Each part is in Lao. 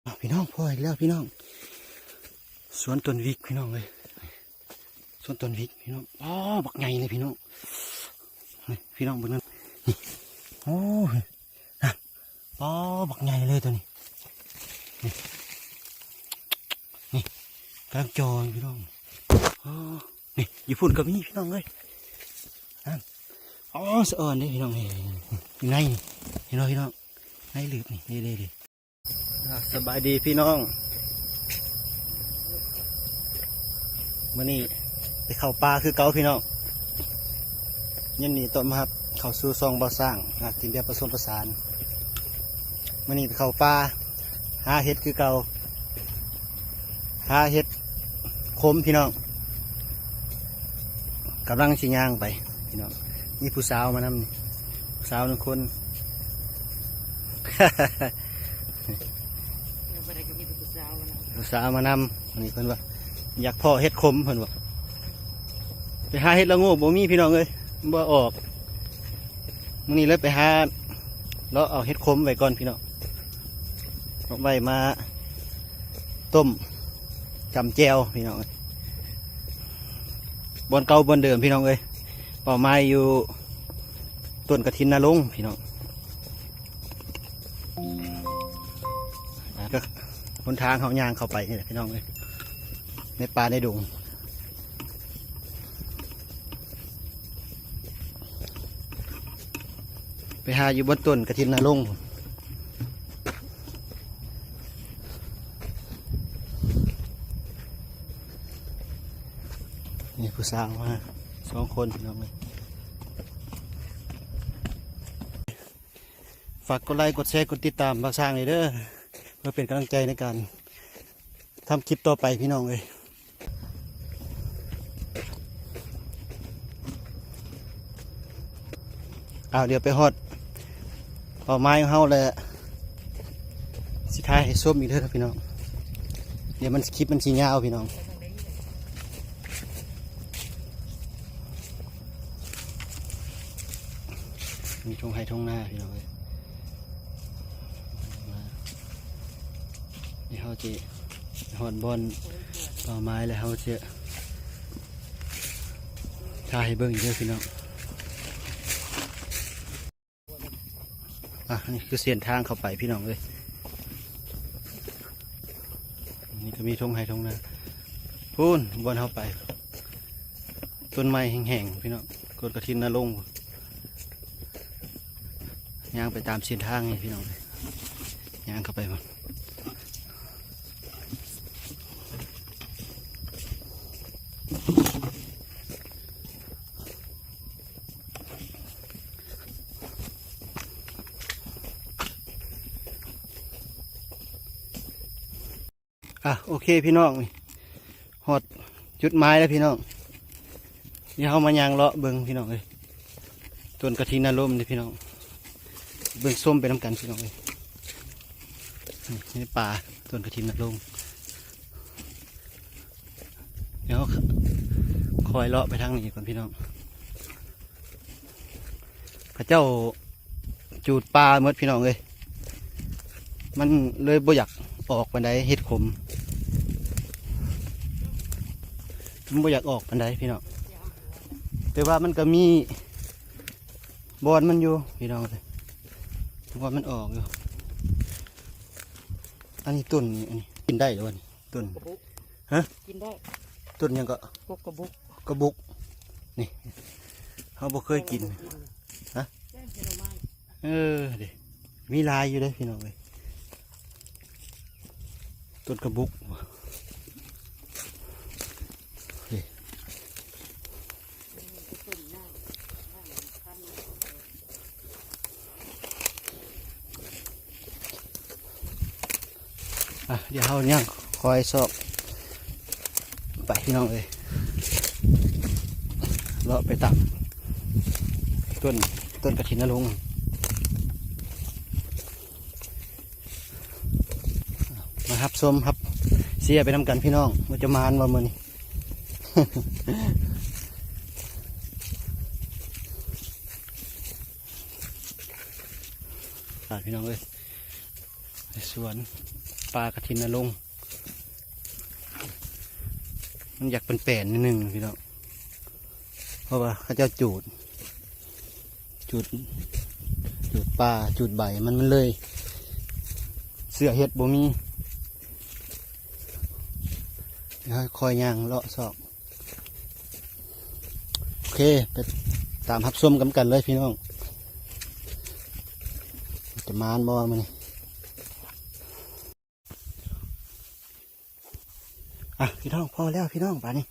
ອ້າວ ພີ່ນ້ອງ ພໍ້ອີກແລ້ວພີ່ນ້ອງ ສວນຕົ້ນວິກພີ່ນ້ອງເອີຍ ສວນຕົ້ນວິກພີ່ນ້ອງ. ອໍ ບັກໃຫຍ່ເລີຍພີ່ນ້ອງ ນີ້ພີ່ນ້ອງເບິ່ງນັ້ນ ນີ້ ໂອ້ຍ ນັ້ນ ອໍ ບັກໃຫຍ່ເລີຍໂຕນີ້ ນີ້ ນີ້ ກຳລັງຈ່ອຢູ່ພີ່ນ້ອງ. ອໍ ນີ້ ຢູ່ພຸ້ນກໍມີພີ່ນ້ອງເອີຍ ນັ້ນ. ອໍ ສະອອນເດ້ພີ່ນ້ອງ ນີ້ ຢູ່ໃນນີ້ ເຫັນບໍ່ພີ່ນ້ອງ ໃນລຶກນີ້ ນີ້ເດ້ ນີ້. ອ່າ ສະບາຍດີພີ່ນ້ອງ ມື້ນີ້ໄປເຂົ້າປ່າຄືເກົ່າພີ່ນ້ອງ. ຍິນດີຕ້ອນຮັບເຂົ້າສູ່ຊ່ອງບ່າວຊ້າງ ອາ ທີມແບບປະສົມປະສານ. ມື້ນີ້ໄປເຂົ້າປ່າ ຫາເຫັດຄືເກົ່າ ຫາເຫັດຂົມພີ່ນ້ອງ. ກຳລັງຊິຍ່າງໄປພີ່ນ້ອງ ມີຜູ້ສາວມານຳ ຜູ້ສາວໜຶ່ງຄົນ ແລ້ວບໍ່ໄດ້ກໍມີແຕ່ຜູ້ສາວມານຳ ຜູ້ສາວມານຳ. ອັນນີ້ເພິ່ນວ່າຢາກພໍ້ເຫັດຂົມ ເພິ່ນວ່າ ໄປຫາເຫັດລະໂງກບໍ່ມີພີ່ນ້ອງເອີຍ ບໍ່ອອກ. ມື້ນີ້ເລີຍໄປຫາເລາະເອົາເຫັດຂົມໄວ້ກ່ອນພີ່ນ້ອງ ເອົາໄວ້ມາຕົ້ມຈ້ຳແຈ່ວພີ່ນ້ອງເອີຍ. ບ່ອນເກົ່າບ່ອນເດີມພີ່ນ້ອງເອີຍ ເປົ້າໝາຍຢູ່ຕົ້ນກະຖິນນະລົງພີ່ນ້ອງ. ອ່າ ກໍຫົນທາງເຮົາຍ່າງເຂົ້າໄປນີ້ແຫຼະພີ່ນ້ອງເອີຍ ໃນປ່າໃນດົງ ໄປຫາຢູ່ບ່ອນຕົ້ນກະຖິນນະລົງ. ນີ້ຜູ້ສາວມາສອງຄົນພີ່ນ້ອງເອີຍ. ຝາກກົດໄລ ກົດແຊ ກົດຕິດຕາມບ່າວຊ້າງແດ່ເດີ ເພື່ອເປັນກຳລັງໃຈໃນການທຳຄລິບຕໍ່ໄປພີ່ນ້ອງເອີຍ. ອ້າວ ດຽວໄປຮອດເປົ້າໝາຍຂອງເຮົາແລ້ວ ຊິຖ່າຍໃຫ້ຊົມອີກເດີພີ່ນ້ອງ. ດຽວມັນ ຄລິບມັນຊິຍາວພີ່ນ້ອງ. ມີທົ່ງໄຮ່ທົ່ງນາພີ່ນ້ອງເອີຍ. ດຽວເຮົາຈະຮອດບ່ອນເປົ້າໝາຍແລ້ວ ເຮົາຈະຖ່າຍໃຫ້ເບິ່ງອີກເດີພີ່ນ້ອງ. ອ່ະ ນີ້ຄືເສັ້ນທາງເຂົ້າໄປພີ່ນ້ອງເອີຍ. ນີ້ກໍມີທົ່ງໄຮ່ທົ່ງນາ ພຸ້ນບ່ອນເຮົາໄປ ຕົ້ນໄມ້ແຫ້ງໆ ພີ່ນ້ອງ ຕົ້ນກະຖິນນະລົງ. ຍ່າງໄປຕາມເສັ້ນທາງນີ້ພີ່ນ້ອງ ຍ່າງເຂົ້າໄປພຸ້ນ. ອ່ະ ໂອເຄພີ່ນ້ອງ ນີ້ຮອດຈຸດໝາຍແລ້ວພີ່ນ້ອງ. ດຽວເຮົາມາຍ່າງເລາະເບິ່ງພີ່ນ້ອງເອີຍ ຕົ້ນກະຖິນນະລົງນີ້ພີ່ນ້ອງ ເບິ່ງຊົມໄປນຳກັນພີ່ນ້ອງເອີຍ. ນີ້ປ່າຕົ້ນກະຖິນນະລົງ. ດຽວເຮົາຄ່ອຍເລາະໄປທາງນີ້ກ່ອນພີ່ນ້ອງ. ເຂົາເຈົ້າຈູດປ່າໝົດພີ່ນ້ອງເອີຍ ມັນເລີຍບໍ່ຢາກອອກປານໃດ ເຫັດຂົມ ມັນບໍ່ຢາກອອກປານໃດພີ່ນ້ອງ. ແຕ່ວ່າມັນກໍມີບ່ອນມັນຢູ່ພີ່ນ້ອງເອີຍ ບ່ອນມັນອອກຢູ່. ອັນນີ້ຕົ້ນນີ້ ອັນນີ້ກິນໄດ້ຫຼືວ່ານີ້? ຕົ້ນ ກະບຸກ ຮະ? ກິນໄດ້. ຕົ້ນຫຍັງເກາະ? ກົກກະບຸກ. ກະບຸກ ນີ້ ເຮົາບໍ່ເຄີຍກິນ. ຮະ? ແກງໃສ່ໜໍ່ໄມ້. ເອີ ເດ້ ມີຫຼາຍຢູ່ເດ້ພີ່ນ້ອງເອີຍ ຕົ້ນກະບຸກ. ນີ້ ອ່ະ ດຽວເຮົາຍ່າງຄ່ອຍຊອກໄປພີ່ນ້ອງເອີຍ ເລາະໄປຕາມຕົ້ນ ຕົ້ນກະຖິນນະລົງ. ມາຮັບຊົມຮັບເຊຍໄປນຳກັນພີ່ນ້ອງ ວ່າຈະໝານບໍ່ມື້ນີ້. ອ່າ ພີ່ນ້ອງເອີຍ ໃນສວນ ປ່າກະທິນນະລົງ ມັນຢາກເປັນແປນໆ ໜ້ອຍໜຶ່ງພີ່ນ້ອງ ເພາະວ່າເຂົາເຈົ້າຈູດ ຈູດ ຈູດປ່າ ຈູດໃບ ມັນ ມັນເລີຍ ເຊື້ອເຫັດບໍ່ມີ ດຽວເຮົາຄ່ອຍຍ່າງເລາະຊອກ ໂອເຄ ໄປຕາມຮັບຊົມນຳກັນເລີຍພີ່ນ້ອງ ຈະໝານບໍ່ມື້ນີ້. ອ່ະ ພີ່ນ້ອງ ພໍແລ້ວພີ່ນ້ອງ ບາດນີ້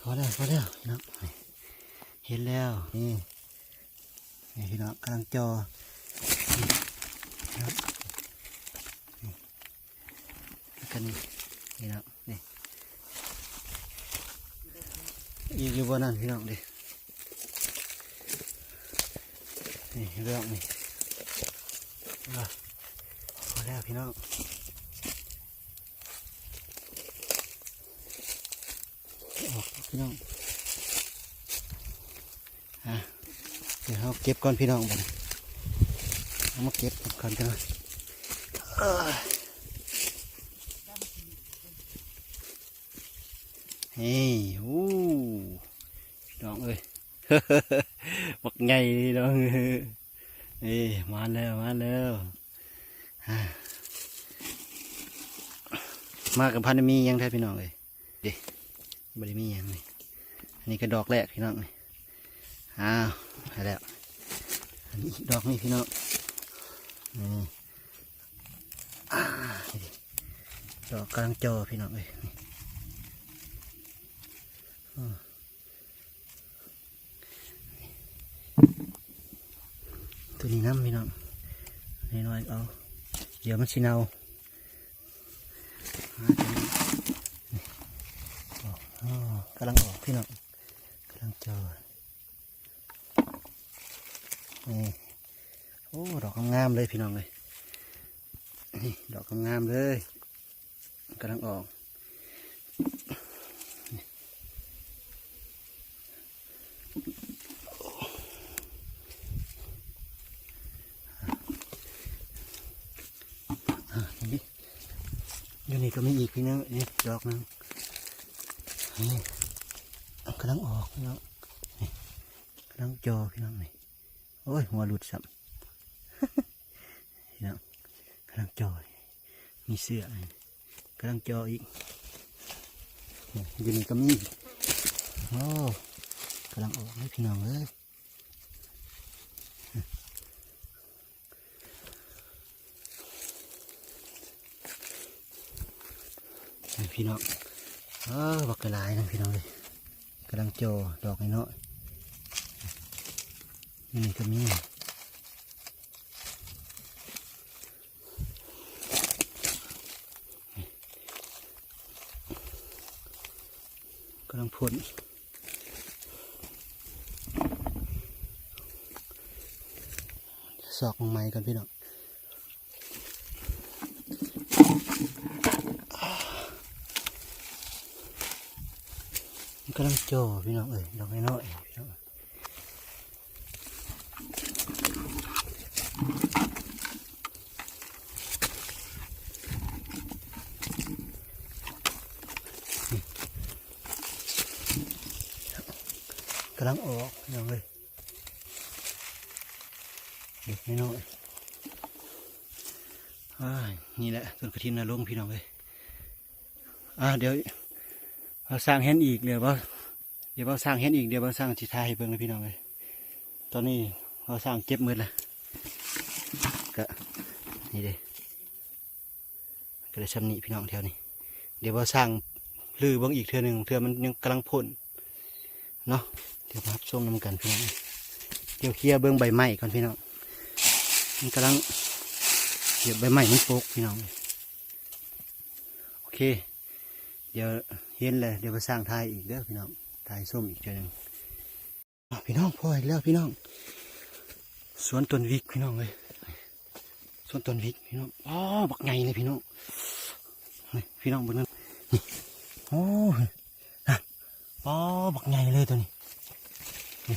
ພໍແລ້ວ ພໍແລ້ວພີ່ນ້ອງ ເຫັນແລ້ວ ນີ້ ນີ້ພີ່ນ້ອງ ກຳລັງຈ່ອ ນີ້ ນີ້ ກັນນີ້ພີ່ນ້ອງ ນີ້ ອີກຢູ່ບໍ່ນັ້ນພີ່ນ້ອງເດ້ ນີ້ພີ່ນ້ອງນີ້ ອ່າ ພໍແລ້ວພີ່ນ້ອງ ອອກພີ່ນ້ອງ ອ່ະ ດຽວເຮົາເກັບກ່ອນພີ່ນ້ອງ ບັດນີ້ ເອົາມາເກັບກ່ອນ ເອີ ນີ້ ໂອ້ ພີ່ນ້ອງເອີຍ ບັກໃຫຍ່ພີ່ນ້ອງ ນີ້ ມາແລ້ວ ມາແລ້ວ ອ່າ ມາກະບໍ່ທັນໄດ້ມີຫຍັງແທ້ພີ່ນ້ອງເອີຍ ເດ້ ບໍ່ໄດ້ມີຫຍັງນີ້ ອັນນີ້ກະດອກແລກພີ່ນ້ອງນີ້ ອ້າວ ໄດ້ແລ້ວ ອັນນີ້ອີກດອກໜຶ່ງພີ່ນ້ອງ ນີ້ ອ່າ ນີ້ ດອກກຳລັງຈ່ອພີ່ນ້ອງເອີຍ ນີ້ ໂຕນີ້ນຳພີ່ນ້ອງ ນ້ອຍໆ ເອົາ ດຽວມັນຊິເນົ່າ ອ່າ ໂຕນີ້ ນີ້ ອອກ ອໍ ກຳລັງອອກພີ່ນ້ອງ ກຳລັງຈ່ອ ນີ້ ໂອ້ ດອກງາມໆ ເລີຍພີ່ນ້ອງເອີຍ ນີ້ ດອກງາມໆ ເລີຍ ກຳລັງອອກ ອ່າ ນີ້ ຢູ່ນີ້ກະມີອີກພີ່ນ້ອງ ນີ້ ດອກໜຶ່ງ ນີ້ ກຳລັງອອກພີ່ນ້ອງ ນີ້ ກຳລັງຈ່ອພີ່ນ້ອງນີ້ ໂອ້ຍ ຫົວຫຼຸດຊ້ຳ ພີ່ນ້ອງ ກຳລັງຈ່ອ ມີເຊື້ອ ກຳລັງຈ່ອອີກ ນີ້ ຢູ່ນີ້ກະມີ ໂອ້ ກຳລັງອອກເລີຍພີ່ນ້ອງເອີຍ ນີ້ພີ່ນ້ອງ ເອີ ບັກຫຼາຍໆ ນະພີ່ນ້ອງເອີຍ ກຳລັງຈ່ອ ດອກນ້ອຍໆ ນີ້ກະມີ ກຳລັງພົ້ນ ຊອກໃໝ່ກ່ອນພີ່ນ້ອງ ກຳລັງຈ່ອພີ່ນ້ອງເອີຍ ດອກນ້ອຍໆ ພີ່ນ້ອງ ກຳລັງອອກພີ່ນ້ອງເອີຍ ເດັກນ້ອຍໆ ອ້າຍ ນີ້ແຫຼະຕົ້ນກະທິນນະລົງພີ່ນ້ອງເອີຍ ອ່າ ດຽວ ເຮົາສ້າງເຫັນອີກ ດຽວ ດຽວບ່າວຊ້າງເຫັນອີກ ດຽວບ່າວຊ້າງຊິຖ່າຍໃຫ້ເບິ່ງເດີພີ່ນ້ອງເອີຍ ຕອນນີ້ບ່າວຊ້າງເກັບໝົດລະ ກະ ນີ້ເດ້ ກະໄດ້ຊ່ຳນີ້ພີ່ນ້ອງແຖວນີ້ ດຽວບ່າວຊ້າງຮື້ເບິ່ງອີກເທື່ອໜຶ່ງ ເທື່ອມັນຍັງກຳລັງພົ້ນເນາະ ດຽວມາຮັບຊົມນຳກັນພີ່ນ້ອງ ດຽວເຄຍເບິ່ງໃບໄມ້ກ່ອນພີ່ນ້ອງ ມັນກຳລັງ ດຽວໃບໄມ້ມັນປົກພີ່ນ້ອງ ໂອເຄ ດຽວເຫັນແລ້ວ ດຽວບ່າວຊ້າງຖ່າຍອີກເດີພີ່ນ້ອງ ຖ່າຍຊົມອີກເທື່ອໜຶ່ງ ພີ່ນ້ອງ ພໍ້ອີກແລ້ວພີ່ນ້ອງ ສວນຕົ້ນວິກພີ່ນ້ອງເອີຍ ສວນຕົ້ນວິກພີ່ນ້ອງ ອໍ ບັກໃຫຍ່ເລີຍພີ່ນ້ອງ ນີ້ພີ່ນ້ອງເບິ່ງນັ້ນ ນີ້ ໂອ້ ນັ້ນ ອໍ ບັກໃຫຍ່ເລີຍໂຕນີ້ ນີ້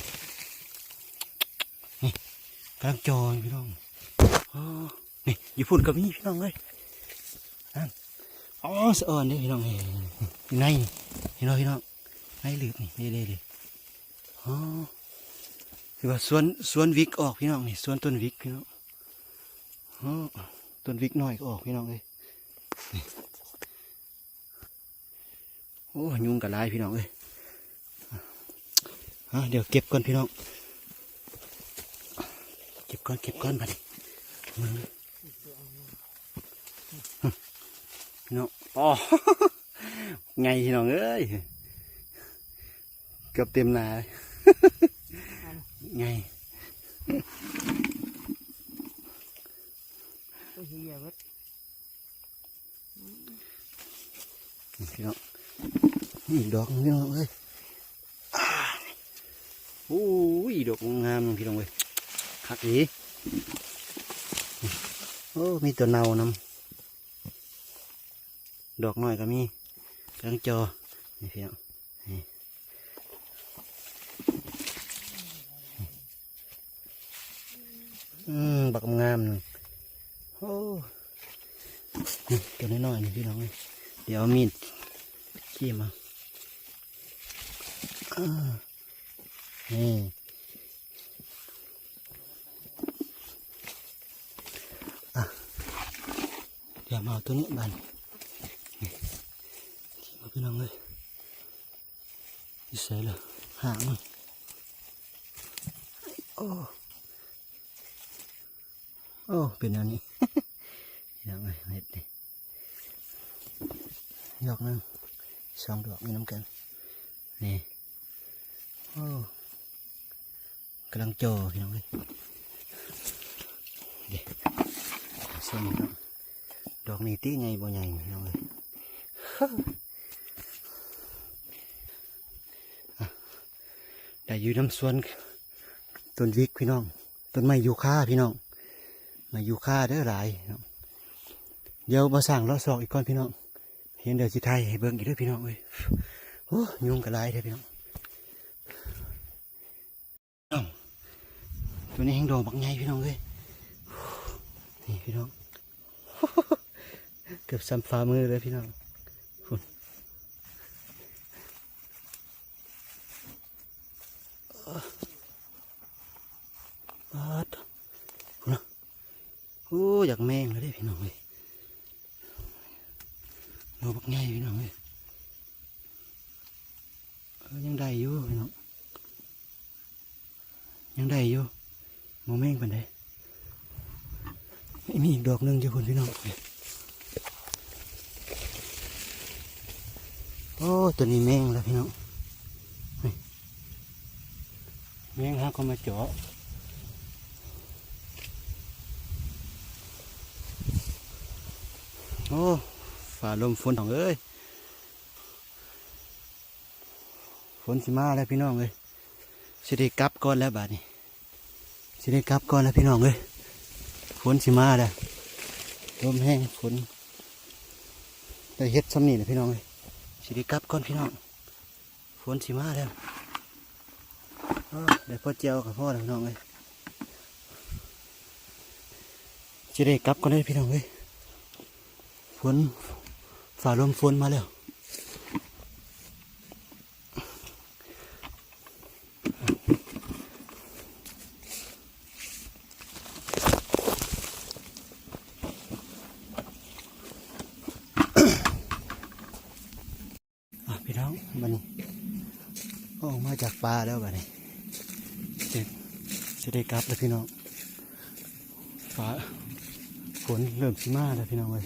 ນີ້ ກຳລັງຈ່ອຢູ່ພີ່ນ້ອງ ອໍ ນີ້ ຢູ່ພຸ້ນກະມີພີ່ນ້ອງເອີຍ ອໍ ສະອອນເດ້ພີ່ນ້ອງເອີຍ ຢູ່ໃນນີ້ ເຫັນບໍ່ພີ່ນ້ອງ? ໃນລຶກນີ້ ເດ້ໆໆ ອໍ ຄືວ່າສວນ ສວນວິກອອກພີ່ນ້ອງ ນີ້ ສວນຕົ້ນວິກພີ່ນ້ອງ. ອໍ ຕົ້ນວິກນ້ອຍກໍອອກພີ່ນ້ອງເອີຍ. ໂອ້ ຍຸງກໍຫຼາຍພີ່ນ້ອງເອີຍ. ອ່ະ ດຽວເກັບກ່ອນພີ່ນ້ອງ ເກັບກ່ອນ ເກັບກ່ອນບາດນີ້ ເບິ່ງເດີພີ່ນ້ອງ. ອໍ ໃຫຍ່ພີ່ນ້ອງເອີຍ ເກືອບເຕັມໜ້າ ໃຫຍ່. ໂອ້ຍ ເຫຍເບິດ ພີ່ນ້ອງ ນີ້ດອກໜຶ່ງພີ່ນ້ອງເອີຍ. ໂອ້ຍ ດອກງາມພີ່ນ້ອງເອີຍ ຄັກອີ່ຫຼີ. ໂອ້ ມີຕົວເນົ່ານຳ ດອກນ້ອຍກໍມີ ກຳລັງຈ່ອ ນີ້ພີ່ນ້ອງ ນີ້ ອືມ ບັກງາມໜຶ່ງ. ໂອ້ ນີ້ຕົວນ້ອຍໆ ນີ້ພີ່ນ້ອງເອີຍ ດຽວເອົາມີດຈີ້ມເອົາ. ອ່າ ນີ້ ອ່ະ ດຽວມາເອົາຕົວນີ້ບາດນີ້ ນີ້ ພີ່ນ້ອງເອີຍ ຢູ່ໃສລະຫາງມັນ? ໂອ້ ໂອ້ ເປັນແນວນີ້ ພີ່ນ້ອງເອີຍ ເຮັດນີ້ ດອກໜຶ່ງ ສອງດອກມີນຳກັນ ນີ້ ໂອ້ ກຳລັງຈ່ອ ພີ່ນ້ອງເອີຍ ເດ້ ເຊິ່ງເນາະ ດອກນີ້ຕິໃຫຍ່ບໍ່ໃຫຍ່ພີ່ນ້ອງເອີຍ. ອ່ະ ໄດ້ຢູ່ນຳສວນຕົ້ນວິກພີ່ນ້ອງ ຕົ້ນໄມ້ຢູຄາພີ່ນ້ອງ ໄມ້ຢູຄາເດີຫຼາຍເນາະ. ດຽວບ່າວຊ່າງເລາະຊອກອີກກ່ອນພີ່ນ້ອງ ເຫັນແລ້ວຊິຖ່າຍໃຫ້ເບິ່ງອີກເດີພີ່ນ້ອງເອີຍ. ໂອ້ ຍຸງກໍຫຼາຍແທ້ພີ່ນ້ອງ. ໂຕນີ້ແຮ່ງດອກບັກໃຫຍ່ພີ່ນ້ອງເອີຍ ນີ້ພີ່ນ້ອງ ເກືອບສ່ຳຝ່າມືເລີຍພີ່ນ້ອງ ພຸ້ນ ປາດ ພຸ້ນນະ. ໂອ້ ຢາກແມງແລ້ວເດ້ພີ່ນ້ອງເອີຍ ດອກບັກໃຫຍ່ພີ່ນ້ອງເອີຍ. ເອີ ຍັງໄດ້ຢູ່ພີ່ນ້ອງ ຍັງໄດ້ຢູ່ ບໍ່ແມງປານໃດ. ມີອີກດອກໜຶ່ງຢູ່ພຸ້ນພີ່ນ້ອງ ໂອ້ ຕົວນີ້ແມງແລ້ວພີ່ນ້ອງ ນີ້ ແມງຫາກໍມາເຈາະ. ໂອ້ ຟ້າລົມຝົນນ້ອງເອີຍ ຝົນຊິມາແລ້ວພີ່ນ້ອງເອີຍ ຊິໄດ້ກັບກ່ອນແລ້ວບາດນີ້ ຊິໄດ້ກັບກ່ອນແລ້ວພີ່ນ້ອງເອີຍ ຝົນຊິມາແລ້ວ ລົມແຮງ ຝົນ ໄດ້ເຮັດຊ່ຳນີ້ແຫຼະພີ່ນ້ອງເອີຍ ຊິໄດ້ກັບກ່ອນພີ່ນ້ອງ ຝົນຊິມາແລ້ວ. ເອີ ໄດ້ພໍແຈ່ວກໍພໍແລ້ວພີ່ນ້ອງເອີຍ ຊິໄດ້ກັບກ່ອນເດີພີ່ນ້ອງເອີຍ ຝົນ ຟ້າລົມຝົນມາແລ້ວ. ອ່ະ ພີ່ນ້ອງ ບາດນີ້ອອກມາຈາກປ່າແລ້ວ ບາດນີ້ຊິ ຊິໄດ້ກັບແລ້ວພີ່ນ້ອງ. ຟ້າຝົນເລີ່ມຊິມາແລ້ວພີ່ນ້ອງເອີຍ.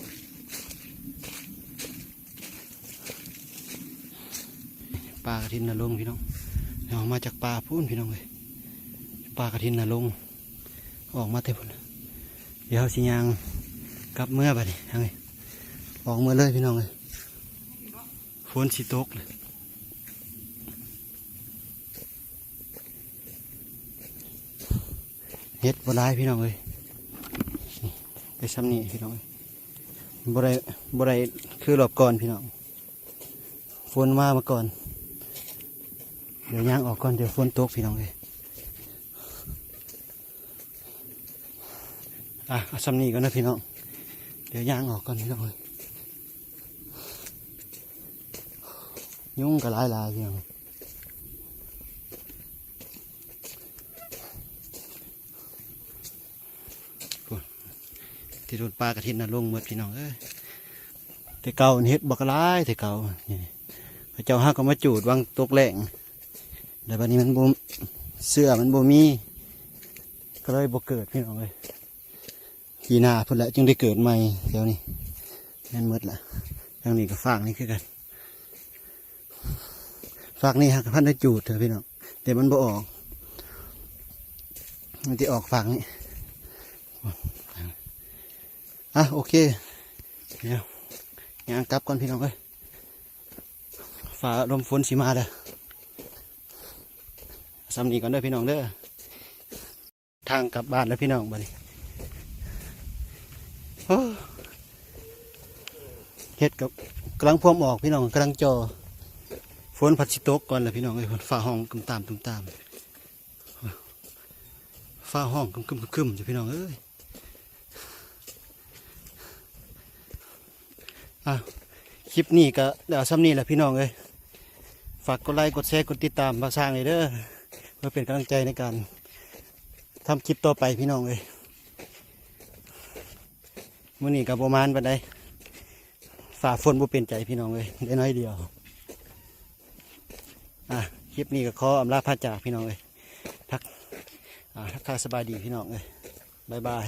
ປ່າກະຖິນນະລົງພີ່ນ້ອງ ອອກມາຈາກປ່າພຸ້ນພີ່ນ້ອງເອີຍ ປ່າກະຖິນນະລົງ ອອກມາແຕ່ພຸ້ນ. ດຽວເຮົາຊິຍ່າງກັບເມືອບາດນີ້ ອອກເມືອເລີຍພີ່ນ້ອງເອີຍ ຝົນຊິຕົກ. ເຫັດບໍ່ຫຼາຍພີ່ນ້ອງເອີຍ ໄດ້ຊ່ຳນີ້ພີ່ນ້ອງເອີຍ ບໍ່ໄດ້ ບໍ່ໄດ້ຄືລອບກ່ອນພີ່ນ້ອງ ຝົນມາມາກ່ອນ. ດຽວຍ່າງອອກກ່ອນ ດຽວຝົນຕົກພີ່ນ້ອງເອີຍ. ອ່ະ ເອົາຊ່ຳນີ້ກ່ອນນະພີ່ນ້ອງ ດຽວຍ່າງອອກກ່ອນພີ່ນ້ອງເອີຍ. ຍຸງກໍຫຼາຍໆ ພີ່ນ້ອງ. ໂອ້ຍ ທີ່ໂດນປາກະທິນນະລົງໝົດ ພີ່ນ້ອງເອີຍ. ແຕ່ເກົ່າເຮັດບັກຫຼາຍ ແຕ່ເກົ່າ ນີ້ ເຂົາເຈົ້າຫາກໍມາຈູດຫວ່າງຕົກແລ້ງ ແລ້ວບັດນີ້ມັນບໍ່ ເຊື້ອມັນບໍ່ມີ ກໍເລີຍບໍ່ເກີດ ພີ່ນ້ອງເອີຍ. ປີໜ້າພຸ້ນແຫຼະຈຶ່ງໄດ້ເກີດໃໝ່. ແຖວນີ້ແມ່ນໝົດລະ. ທາງນີ້ກໍຟາກນີ້ຄືກັນ. ຟາກນີ້ຫາກະພັນໄດ້ຈູດເທື່ອ ພີ່ນ້ອງ ແຕ່ມັນບໍ່ອອກ. ມັນຊິອອກຟາກນີ້. ອ່ະ ໂອເຄ ດຽວຍ່າງກັບກ່ອນ ພີ່ນ້ອງເອີຍ. ຟ້າລົມຝົນຊິມາເດີ. ສ່ຳນີ້ກ່ອນເດີ ພີ່ນ້ອງເດີ. ທາງກັບບ້ານແລ້ວ ພີ່ນ້ອງ ບັດນີ້. ໂອ້ ເຫັດກໍກຳລັງພວມອອກ ພີ່ນ້ອງ ກຳລັງຈ່ອ. ຝົນພັດຊິຕົກກ່ອນແລ້ວ ພີ່ນ້ອງເອີຍ. ຟ້າຮ້ອງຕຸ້ມຕາມ ຕຸ້ມຕາມ. ຟ້າຮ້ອງຄຶມໆໆ ຢູ່ ພີ່ນ້ອງເອີຍ. ອ່ະ ຄລິບນີ້ກໍເອົາສ່ຳນີ້ແຫຼະ ພີ່ນ້ອງເອີຍ. ຝາກກົດໄລ ກົດແຊ ກົດຕິດຕາມບ່າວຊ້າງເດີ ເພື່ອເປັນກຳລັງໃຈໃນການທຳຄລິບຕໍ່ໄປ ພີ່ນ້ອງເອີຍ. ມື້ນີ້ກໍບໍ່ໝານປານໃດ ຟ້າຝົນບໍ່ເປັນໃຈ ພີ່ນ້ອງເອີຍ ໄດ້ໜ້ອຍດຽວ. ອ່ະ ຄລິບນີ້ກໍຂໍອຳລາພາຈາກ ພີ່ນ້ອງເອີຍ. ທັກ ອ່າ ທັກທາຍສະບາຍດີ ພີ່ນ້ອງເອີຍ. ບາຍບາຍ.